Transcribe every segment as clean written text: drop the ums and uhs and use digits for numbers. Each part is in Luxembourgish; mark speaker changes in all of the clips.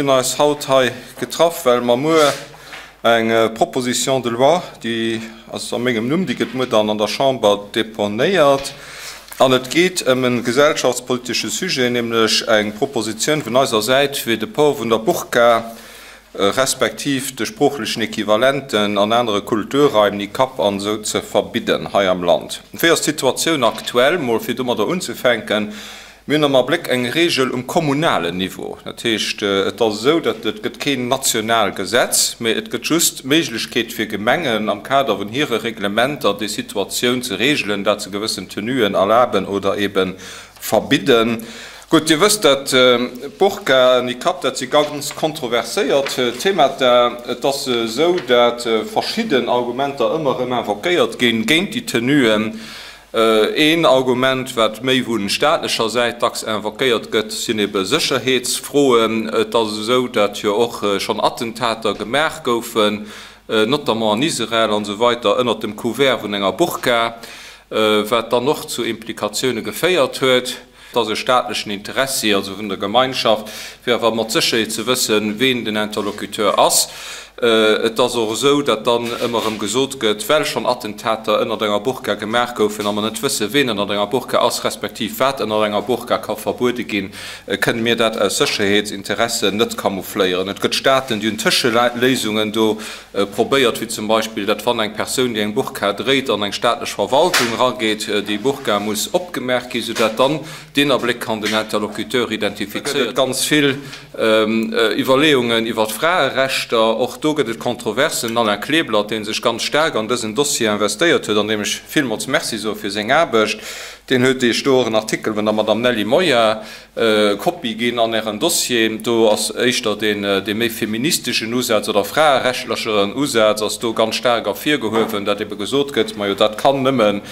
Speaker 1: Mir hunn eis haut hei getraff, well mer muer eng Proposition de loi, déi ass a mengem Numm, déi gëtt muer dann an der Chamber deponéiert. An et geet ëm e gesellschaftspolitesche Sujet, nämlech eng Propositioun vun eiser Säit, fir de Port vun der Burka respektiv de sproochlechen Equivalenten an anere Kulturraim, Niqab an esou, ze verbidden hei am Land. Wéi ass d'Situatioun aktuell? Mol fir domadder unzefänken, Mir hunn am Abléck eng Regel um kommunalen Niveau. Dat heescht, et ass esou, datt et gëtt keen national Gesetz, mä et gëtt just d'Méiglechkeet fir Gemengen am Kader vun hire Reglementer déi Situatioun ze regelen, dat se gewëssen Tenuen erlaben oder ebe verbidden. Gutt, Dir wësst, dat Burka, Niqab, dat si ganz kontroverséiert Themata. Et ass esou, dat verschidden Argumenter ëmmer erëm invoquéiert ginn géint déi Tenuen. Een Argument, wat méi vu staatlecher Säit dacks invoquéiert gëtt, sinn ebe Sécherheetsfroen. Et ass esou, dat jo och schonn Attentater gemaach goufen, notamment an Israel an esou weiter, ënnert dem Couvert vun enger Burka, wat dann och zu Implikatioune geféiert huet. Et ass e staatlechen Interessi, also vun der Gemeinschaft, fir awer mat Sécherheet ze wëssen, ween den Interlocuteur ass. Et ass och esou, datt dann ëmmer erëm gesot gëtt, well schonn Attentater ënnert enger Burka gemaach goufen a mer net wëssen, ween ënnert enger Burka ass, respektiv wat ënnert enger Burka ka verbuede ginn, kënne mir dat aus Sécherheetsinteressen net camoufléieren. Et gëtt Staaten, déi hunn Tëscheléisungen do probéiert, wéi zum Beispill, datt wann eng Persoun, déi eng Burka dréit, an eng staatlech Verwaltung erageet, déi Burka muss opgemaach ginn, soudatt dann deen Abléck kann den Interlocuteur identifizéiert. Gëtt et ganz vill Iwwerleeungen iwwer d'Fraerechter. Och do gëtt et Kontroversen. Den Alain Kleeblatt, dee sech ganz staark an dësen Dossier investéiert huet an deem ech villmools Merci soe fir seng Aarbecht, deen huet Iech do och en Artikel vun der Madame Nelly Moya Kopie ginn an Ären Dossier. Do ass éischter deen, dee méi feministeschen Usaz oder fraerechtlercheren Usaz ass do ganz staark ervirgehuewen, dat ebe gesot gëtt, majo dat kann nëmmen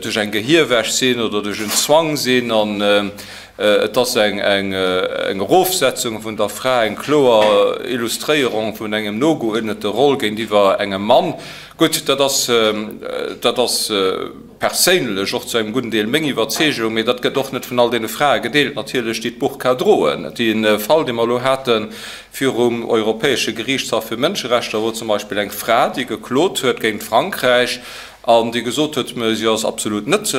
Speaker 1: duerch eng Gehirwäsch sinn oder duerch en Zwang sinn an et ass eng, eng, eng Erofsetzung vun der Fra, eng kloer Illustréierung vun engem nogeuerdnete Roll géintiwwer engem Mann. Gutt, dat ass, dat ass. Perséinlech och zu engem gudden Deel meng Iwwerzeegung, mee dat gëtt och net vun all deene Frae gedeelt natierlech, déi d'Burka droen. Dee Fall, dee mer elo hate virum Europäesche Geriichtshaff fir Mënscherechter, wor zum Beispill eng Fra, déi geklot huet géint Frankräich an déi gesot huet, si ass absolut net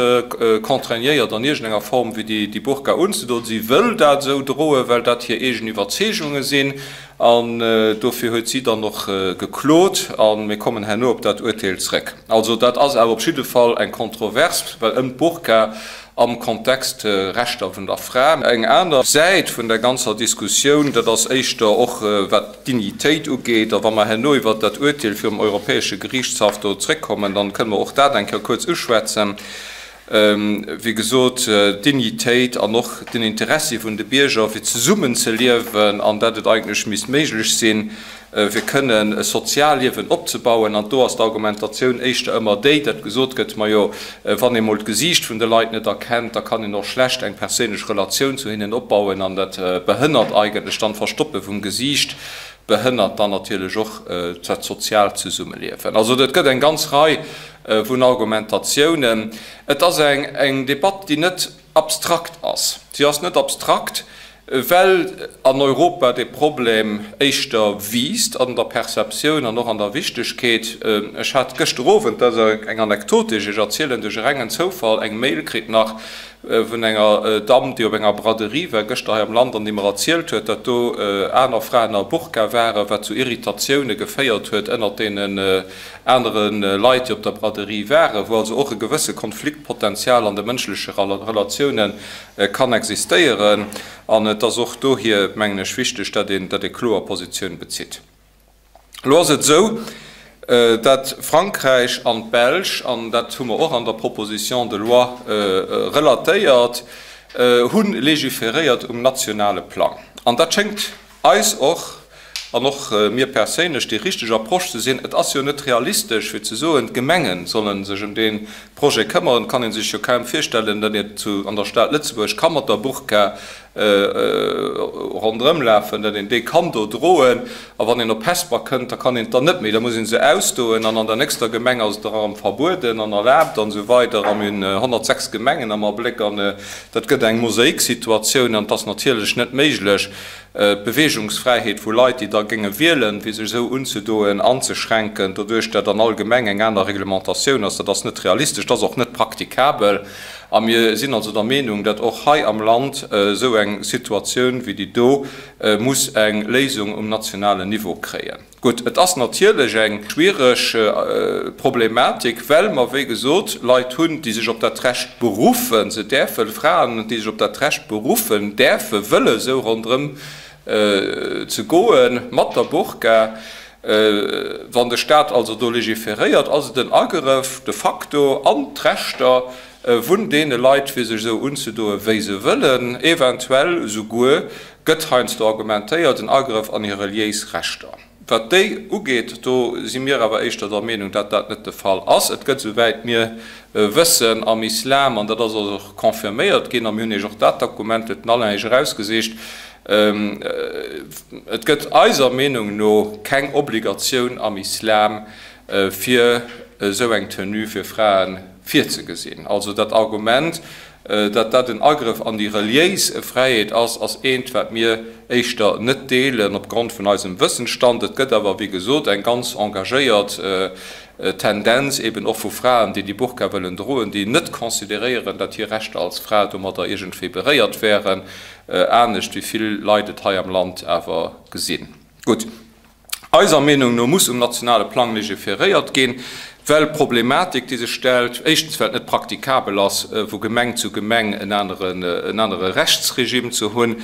Speaker 1: contraignéiert an iergendenger Form wéi déi Burka unzedoen, si wëll dat esou droen, well dat hir eegen Iwwerzeegunge sinn. An dofir huet si dann och geklot. A mir kommen herno op dat Urteel zréck. Also dat ass awer op jidde Fall eng Kontrovers, well ëm d'Burka am Kontext Rechter vun der Fra. Eng aner Säit vun der ganzer Diskussioun, dat ass éischter och wat d'Dignitéit ugeet. A wa mer herno iwwert dat Urteel virum Europäesche Geriichtshaff do zréckkommen, dann kënne mer och dat eng Kéier kuerz uschwätzen. Wéi gesot, d'Dignitéit an och den Interessi vun de Bierger, fir zesummen ze liewen, an dat et eigentlech misst méiglech sinn, fir kënnen e Sozialliewen opzebauen. An do ass d'Argumentatioun éischter ëmmer déi, datt gesot gëtt, Majo, wann ee mol d'Gesiicht vun de Leit net erkennt, da kann een och schlecht eng perséinlech Relatioun zu hinnen opbauen. An dat behënnert eigentlech dann, d'Verstoppe vum Gesiicht behënnert dann natierlech och dat soziaalt Zesummeliewen. Also et gëtt eng ganz Rei vun Argumentatiounen. Et ass eng Debatt, déi net abstrakt ass. Si ass net abstrakt, well an Europa dee Problem éischter wiisst an der Perceptioun an och an der Wichtegkeet. Ech hat gëschter Owend, dat ass eng Anekdot, déi ech Iech erzielen, duerch e rengen Zoufall eng Mail kritt nach vun enger Damm, déi op enger Braderie war gëschter hei am Land an déi mer erzielt huet, datt do aner Fraen a Burka waren, wat zu Irritatioune geféiert huet ënnert deenen anere Leit, déi op der Braderie waren, wou also och e gewësse Konfliktpotenzial an de mënschleche Relatioune kann existéieren. An et ass och dohier, mengen ech, wichteg, datt een, datt ee kloer Positioun bezitt. Elo ass et esou, datt Frankräich an d'Belsch, an dat hu mer och an der Proposition de loi relatéiert, hu légiféréiert um nationale Plang. An dat schéngt eis och, an och mir perséinlech, déi richteg Approche ze sinn. Et ass jo net realistesch fir ze soen, d'Gemenge solle sech ëm dee Projet këmmeren. Et kann ee sech jo kaum virstellen, datt een zu an der Stad Lëtzebuerg ka mat der Burka Ronderëm lafen, datt een déi kann do droen, a wann een op Hesper kënnt, da kann een et dann net méi, da muss ee se ausdoen, an an der nächster Gemeng ass et erëm verbueden an erlaabt an esou weider. A mir hunn 106 Gemengen am Abléck an dat gëtt eng Mosaiksituatioun an et ass natierlech net méiglech, d'Beweegungsfräiheet vu Leit, déi da géinge wielen, fir sech esou unzedoen, anzeschränken, doduerch dat an all Gemeng eng aner Reglementatioun ass. Dat ass net realistesch, dat ass och net praktikabel. A mir sinn also der Meenung, datt och hei am Land esou eng Situatioun wéi déi do muss eng Léisung um nationalen Niveau kréien. Gutt, et ass natierlech eng schwiereg Problematik, well mer, wéi gesot, Leit hunn, déi sech op dat Recht beruffen, se däerfen, Fraen, déi sech op dat Recht beruffen däerfen, wëlle esou ronderëm ze goen mat der Burka. Wann de Staat also do legiferéiert, ass et en Agrëff de facto an d'Rechter vun deene Leit, fir sech esou unzedoen, wéi se wëllen, eventuell esouguer, gëtt heiansdo argumentéiert, en Agrëff an hir reliéis Rechter. Wat déi ugeet, do si mir awer éischter der Meenung, dat dat net de Fall ass. Et gëtt, esouwäit mir wëssen, am Islam, an dat ass och confirméiert ginn, a mir hunn Iech och dat Dokument, huet den Alain Iech erausgesicht, Et gëtt eiser Meenung no keng Obligatioun am Islam, fir esou eng Tenue fir Frae virzegesinn. Also dat Argument, datt dat en Agrëff an déi reliéis Fräiheet ass, ass eent, wat mir éischter net deelen opgrond vun eisem Wëssensstand. Et gëtt awer, wéi gesot, eng ganz engagéiert Tendenz eben och vu Fraen, déi déi Burka wëllen droen, déi net consideréieren, datt hir Rechter als Fra domadder iergendwéi beréiert wären, anescht wéi vill Leit et hei am Land awer gesinn. Gutt, eiser Meenung no muss um nationale Plang legiferéiert ginn, well d'Problematik, déi sech stellt, éischtens well et net praktikabel ass, vu Gemeng zu Gemeng en anere Rechtsregime ze hunn,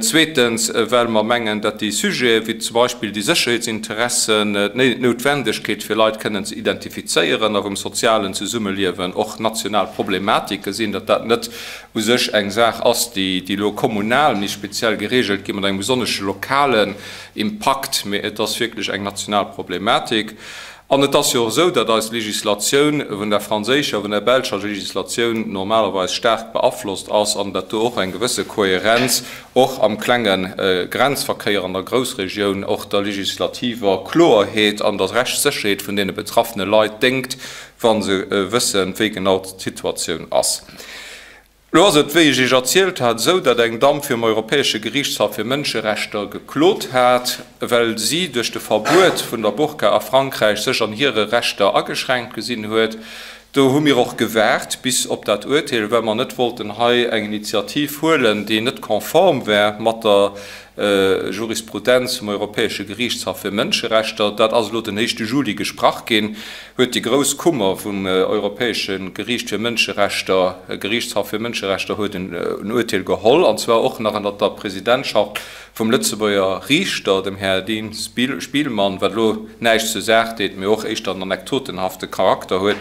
Speaker 1: Zweetens, well mer mengen, datt déi Sujete wéi zum Beispill déi Sécherheetsinteressen, d'Noutwendegkeet fir Leit kënnen ze identifizéieren a vum sozialen Zesummeliewen och national Problematike sinn, datt dat net u sech eng Saach ass, déi elo kommunal méi speziell geregelt gi mat engem besonnesche lokalen Impakt, mee et ass wierklech eng national Problematik. An et ass jo och esou, datt eis Législatioun vun der franséischer, vun der belscher Législatioun normalerweis staark beaflosst ass an datt do och eng gewësse Kohärenz och am klenge Grenzverkéier an der Groussregioun och der legislativer Kloerheet an der Rechtssécherheet vun deene betraffene Leit déngt, wa se wëssen, wéi genau d'Situatioun ass. Lo ass et, wéi ech Iech erzielt hat, esou, datt eng Damm virum Europäesche Geriichtshaff fir Mënscherechter geklot hat, well si duerch de Verbuet vun der Burka a Frankräich sech an hire Rechter ageschränkt gesinn huet. Do hu mir och gewaart bis op dat Urteel, well mer net wollten hei eng Initiativ huelen, déi net konform wär mat der Jurisprudenz vum Europäesche Geriichtshaff fir Mënscherechter. Dat ass elo den éischte Juli gesprach ginn. huet déi grouss Kummer vum Europäesche Geriicht fir Mënscherechter, Geriichtshaff fir Mënscherechter huet en Urteel geholl, an zwar och nach ënnert der Presidentschaft vum Lëtzebuerger Riichter, dem Här Dean Spielmann, wat elo näischt zur Saach deet, mee och éischter en anekdotenhafte Charakter huet.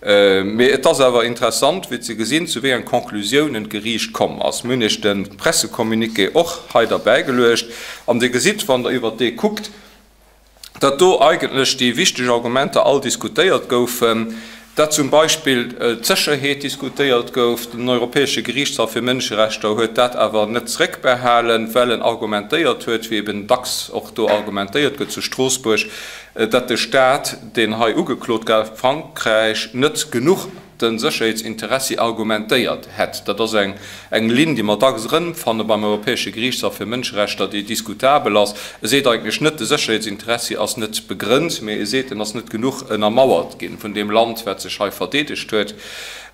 Speaker 1: Mee et ass awer interessant, fir ze gesinn, zu wéi eng Conclusiounen d'Geriicht komm ass. Mir hunn Iech de Pressecommuniqué och hei derbäigeluecht, an Dir gesitt, wann Der iwwert dee kuckt, datt do eigentlech déi wichteg Argumenter all diskutéiert goufen, datt zum Beispill d'Sécherheet diskutéiert gouf. Den Europäesche Geriichtshaff fir Mënscherechter huet dat awer net zréckbehalen, well en argumentéiert huet, wéi eben dacks och do argumentéiert gëtt zu Stroossbuerg, datt de Staat, deen hei ugeklot gouf, Frankräich, net genuch de Sécherheetsinteressi argumentéiert hätt. Dat ass eng eng Linn, déi mer dacks erëmfanne beim Europäesche Geriichtshaff fir Mënscherechter, déi diskutabel ass. E seet eigentlech net, de Sécherheetsinteressi ass net begrënnt, mee e seet, en ass net genuch ënnermauert ginn vun deem Land, wat sech hei verdeedegt huet.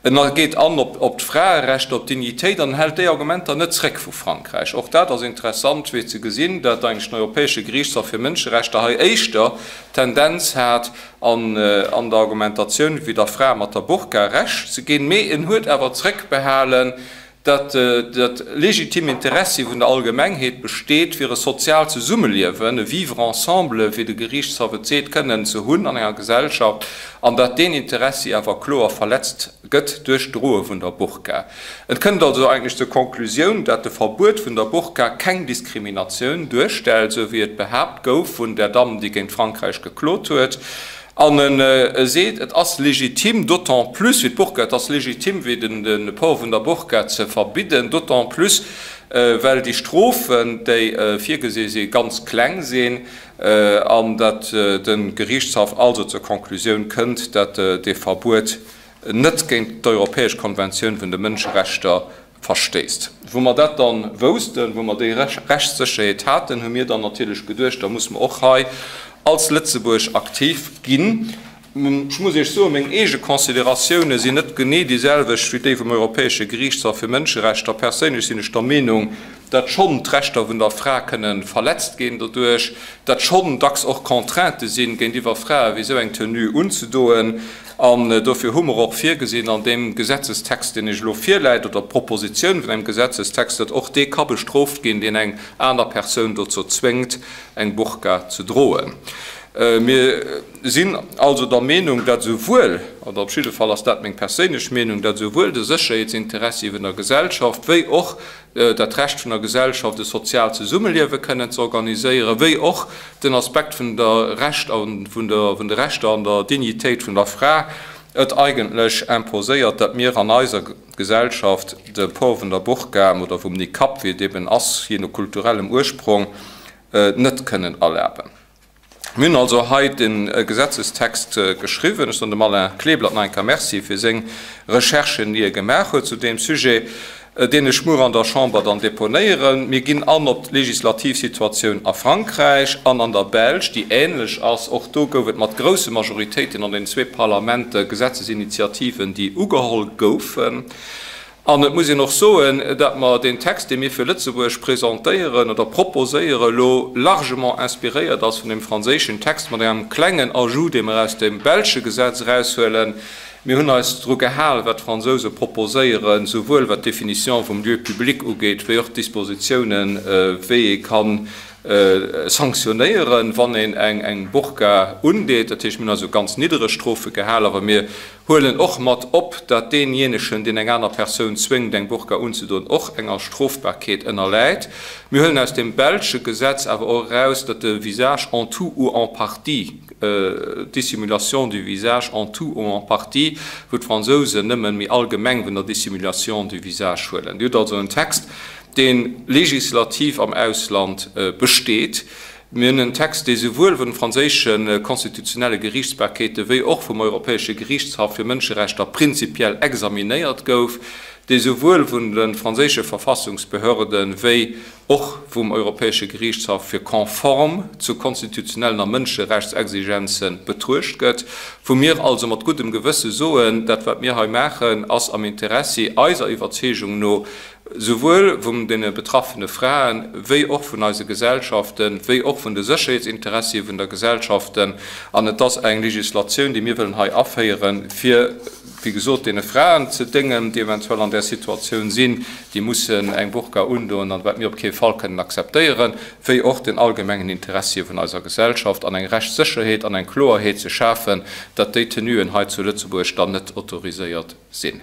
Speaker 1: En geet an op d'Fraerechter, op d'Dignitéit an en hält déi Argumenter net zréck vu Frankräich. Och dat ass interessant, fir ze gesinn, dat eigentlech den Europäesche Geriichtshaff fir Mënscherechter hei éischter d'Tendenz hat, an an der Argumentatioun wéi der Fra mat der Burka Recht ze ginn, mee en huet awer zréckbehalen, datt dat legitim Interessi vun der Allgemengheet besteet, fir e soziaalt Zesummeliewen, e Vivre ensemble, wéi de Geriichtshaff et seet, kënnen ze hunn an enger Gesellschaft, an datt deen Interessi awer kloer verletzt gëtt duerch d'Droe vun der Burka. Et kënnt also eigentlech zur Konklusioun, dat de Verbuet vun der Burka keng Diskriminatioun duerstellt, sou wéi et behaapt gouf vun där Damm, déi géint Frankräich geklot huet. An e seet, et ass legitim, d'autant plus wéi d'Burka, et ass legitim wéi de Port vun der Burka ze verbidden, d'autant plus well déi Strofen, déi virgesi si, ganz kleng sinn, an datt de Geriichtshaff also zur Conclusioun kënnt, datt dee Verbuet net géint d'Europäesch Konventioun vun de Mënscherechter verstéisst. Wou mer dat dann woussten, wou mer déi Rechtssécherheet haten, hu mir dann natierlech geduecht, da muss mer och hei als Lëtzebuerg aktiv ginn. Ech muss Iech soen, meng eege Consideratioune sinn net genee déi selwecht wéi déi vum Europäesche Geriichtshaff fir Mënscherechter. Perséinlech sinn ech der Meenung, datt schonn d'Rechter vun der Fra kënne verletzt ginn doduerch, datt schonn dacks och Contraintë sinn géintiwwer Frae fir esou eng Tenue unzedoen. An dofir hu mer och virgesinn an deem Gesetzestext, deen Iech elo virläit, oder d'Propositioun vun engem Gesetzestext, datt och dee ka bestrooft ginn, deen eng aner Persoun dozou zwéngt, eng Burka ze droen. Mir sinn also der Meenung, datt esouwuel, oder op jidde Fall ass dat meng perséinlech Meenung, datt esouwuel de Sécherheetsinteressi vun der Gesellschaft wéi och dat Recht vun der Gesellschaft, e soziaalt Zesummeliewe kënnen ze organiséieren, wéi och den Aspekt vun der Recht a vun de Rechter an der Dignitéit vun der Fra et eigentlech imposéiert, datt mir an eiser Gesellschaft de Port vun der Burka oder vum Niqab, wéi et eben ass, jee no kulturellem Ursprong, net kënnen erlaben. Mir hunn also hei de Gesetzestext geschriwwen. Ech soen dem Alain Kleeblatt nach eng Kéier Merci fir seng Recherchen, déi e gemaach huet zu deem Sujet, deen ech muer an der Chamber dann deponéieren. Mir ginn an op d'legislativ Situatioun a Frankräich an an der Belsch, déi ähnlech ass. Och do gouf et mat grousse Majoritéiten an den zwee Parlamente Gesetzesinitiativen, déi ugeholl goufen. An et muss een och soen, datt mer deen Text, dee mir fir Lëtzebuerg presentéieren oder proposéieren, elo largement inspiréiert ass vun deem franséischen Text, mat engem klengen Ajout, dee mer aus dem belsche Gesetz eraushuelen. Mir hunn eis dru gehal, wat d'Fransouse proposéieren, souwuel wat d'Définition vum Lieu public ugeet, wéi och d'Dispositiounen, wéi ee ka sanktionéieren, wann een eng Burka undeet. Dat heescht, mir hunn eis u ganz niddereg Strofe gehal, awer mir Huelen och mat op, dat deenjéinegen, deen eng aner Persoun zwéngt, eng Burka unzedoen, och enger Strofbarkeet ënnerläit. Mir huelen aus dem belsche Gesetz awer och eraus, datt de Visage en tout ou en partie, dissimulation du visage en tout ou en partie, wou d'Fransousen nëmmen méi allgemeng vun der Dissimulation du visage huelen. Dir hutt also en Text, dee legislativ am Ausland besteet. Mir hunn en Text, dee souwuel vun de franséische konstitutionelle Geriichtsbarkeete wéi och vum Europäesche Geriichtshaff fir Mënscherechter prinzipiell examinéiert gouf, dee souwuel vun de franséische Verfassungsbehörde wéi och vum Europäesche Geriichtshaff fir konform zu konstitutionellen a Mënscherechtsexigenze betruecht gëtt, wou mir also mat guddem Gewësse soen, dat wat mir hei maachen, ass am Interessi eiser Iwwerzeegung no souwuel vum deene betraffene Fraen, wéi och vun eise Gesellschaften, wéi och vun de Sécherheetsinteressie vun der Gesellschaften. An et ass eng Législatioun, déi mir wëllen hei aféieren, fir, wéi gesot, deene Fraen ze déngen, déi eventuell an där Situatioun sinn, déi mussen eng Burka undoen, an wat mir op kee Fall kënnen akzeptéieren, wéi och den allgemengen Interessie vun eiser Gesellschaft an eng Rechtssécherheet an eng Kloerheet ze schafen, datt déi Tenuen hei zu Lëtzebuerg dann net autoriséiert sinn.